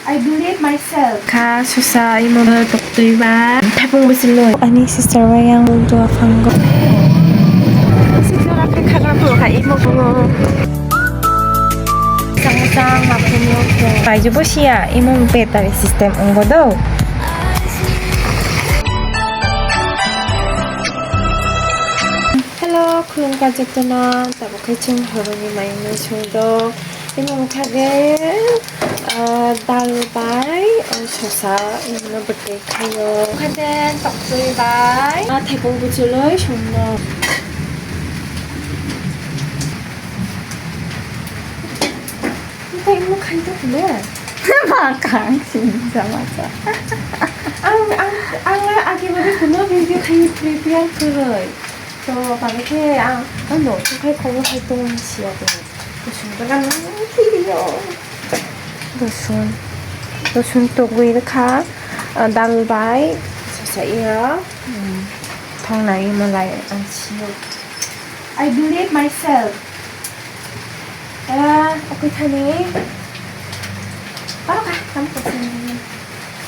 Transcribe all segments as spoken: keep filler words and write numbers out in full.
I believe myself. Kha susa imo tokti ba. Thapung bisi loi. Ani sister ba yang dua phango. Sik jora khe khagra puro kha imo. Sang sang ma phunyo. Pai jubo sia imo battery system ungbo do. Hello, khulumkha jotono, tabuk khe chwng horoni mai wngwi songdo. Tei mung thage, ah, dal bai, ah, sosa, imono bwtwi khaio. Khate toktwi bai, ah, thaipung buchulwi songno. Tei imo khaito kule? Ma kang sini sama sa. Ang, ang, ang agi bagi kuno video khai prepare kwrwi. To, bagwi khe ang, ang no, khe khai khobor hai tong siya to. Kusun ka nang video. Dosun. Dosun to gwi kha, ah, dal bai. Sasa iya. Hmm. Thong nai malai ang siyo. I believe myself. Ah, okay thani. Paro ka, tam ko sini.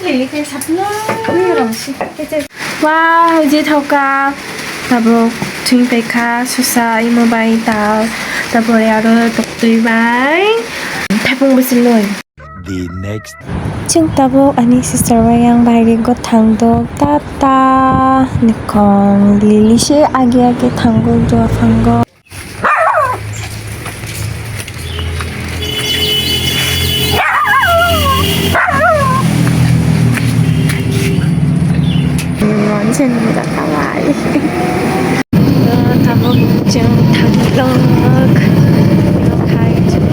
Lili ke sapna. Ui, rong si. Kece. Wow, je thoka. Tabuk thwng tei kha, susa, imo bai dal. Tabuk aro toktwi bai. Thapung bisi loi. The next. Chwng tabuk ani sister bai yang bai ri go thang do. Tata. Nikong lili se agi agi thango dua phango. Tabuk chwng thangwi tongo. Khai chwng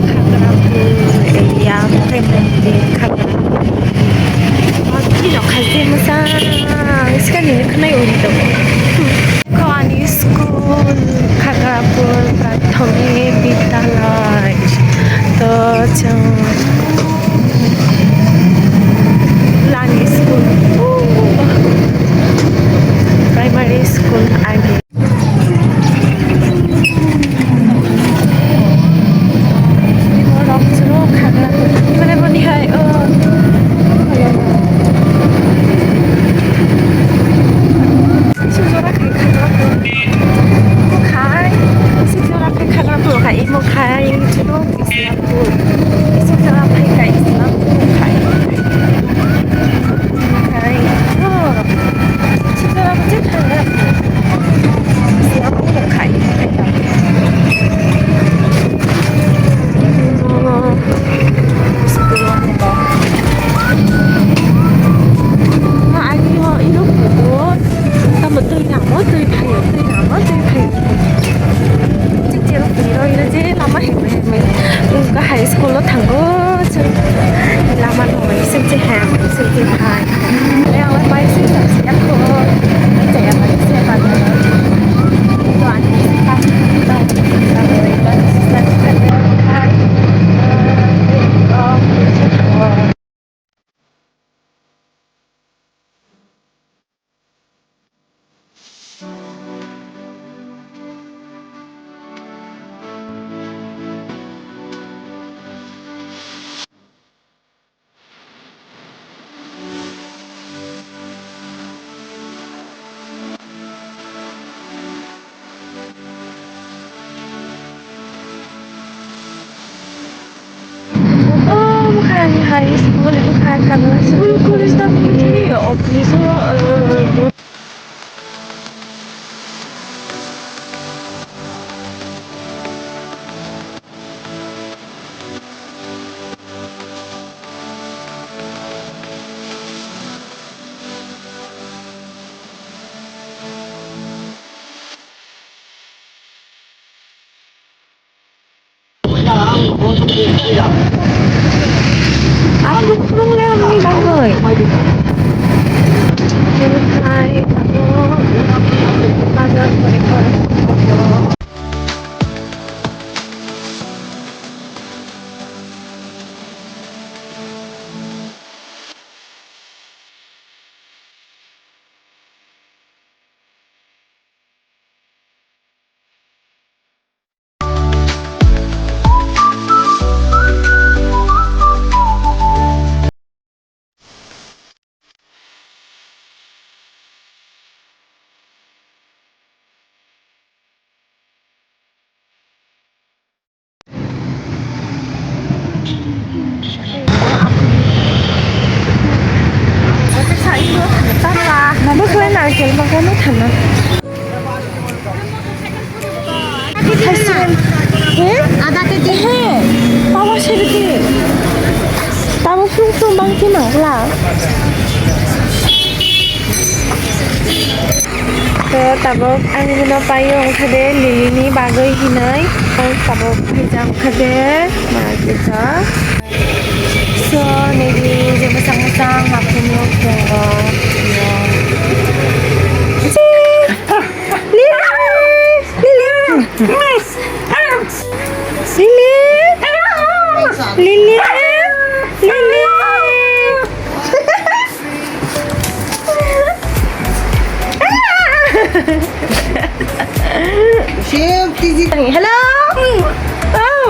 Khagrapur area, khai mandi Khagrapur. Bini rok khai je mwchang, swkang ni khwnai uri tongo. Kho ani school Khagrapur Prathomik Bidyalay. To chwng lani school, primary school agi. Borok chwng khagra. Mane boni hai, oh. Sik jora khai khagra. Khai, sik jora khai khagra, khai, imo khai, chwng Islampur. Sik jora khai khai Islampur khai. Khai, oh. Sik jora khai khagra. Islampur khai. Tamo twi namo twi phaio, twi namo twi phaio. Chwng chwng twi rw je lama himwi himwi. Wngkha high school o thango chwng. Lama nungwi sing se hem, sing se hai. Ang bai sing se yakho. Chaya bai se ba. To ani se pa. Oh, bukan high school, bukan college. School, college tapi ini ya, office, eh, Ang kuplung lang ni bagay. Hai, ako, baga ko rin. Nangkel bakano thana. He? Ada ke di. He. Pawa seri ke. Tabo sung sung bang ki mangla. To tabok ani hino payo wngkha de Lily ni bagwi hinwi. Tabok phaijak wngkha de. Ma kisa. So, nini je mwchang mwchang haphuru tongo. Lily! Lily! Lily! Lily! Lily! Hello! Oh!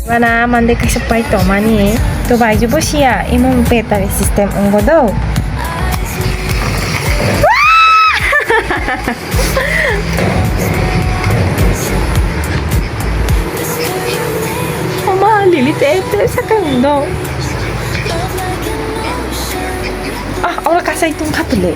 Bana mande kaisa pai tongmani. To bai je bosia, imung battery system wngbo do. Oma, Lily te te sakang do. Ah, ora kasai tung khatule.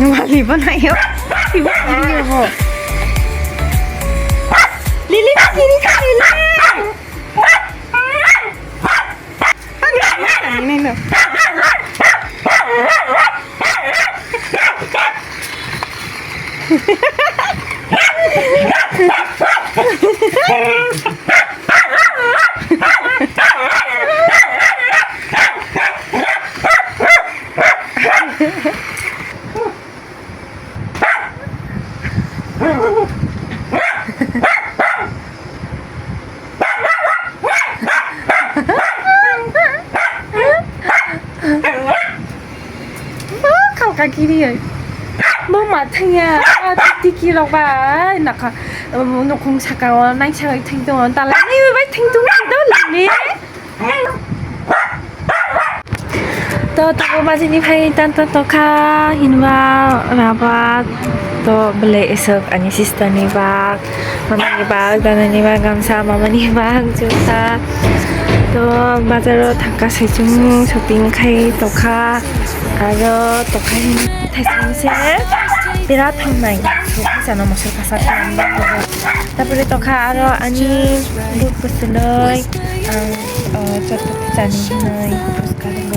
Wali bo nayo. Lily, Lily, Lily. Khalka kiri. Bo ma thangya, tiki rok bai nakha, nukhung saka o nai sawi thang tongo, talai nai bai thang tongo, do lini. To, to, bajini phai tan to tokha hinba raba to bele esok ani sister ni bag, mama ni bag, dada ni bag, gamsa, mama ni bag, juta. To, bazar o thangka saichung shopping khai tokha, aro tokha hin thaising se birat thangnai. Sokha sana mosor kasa khlai. Tapore tokha aro ani but bwswlwi ang, o, chotto chani hinwi puskar.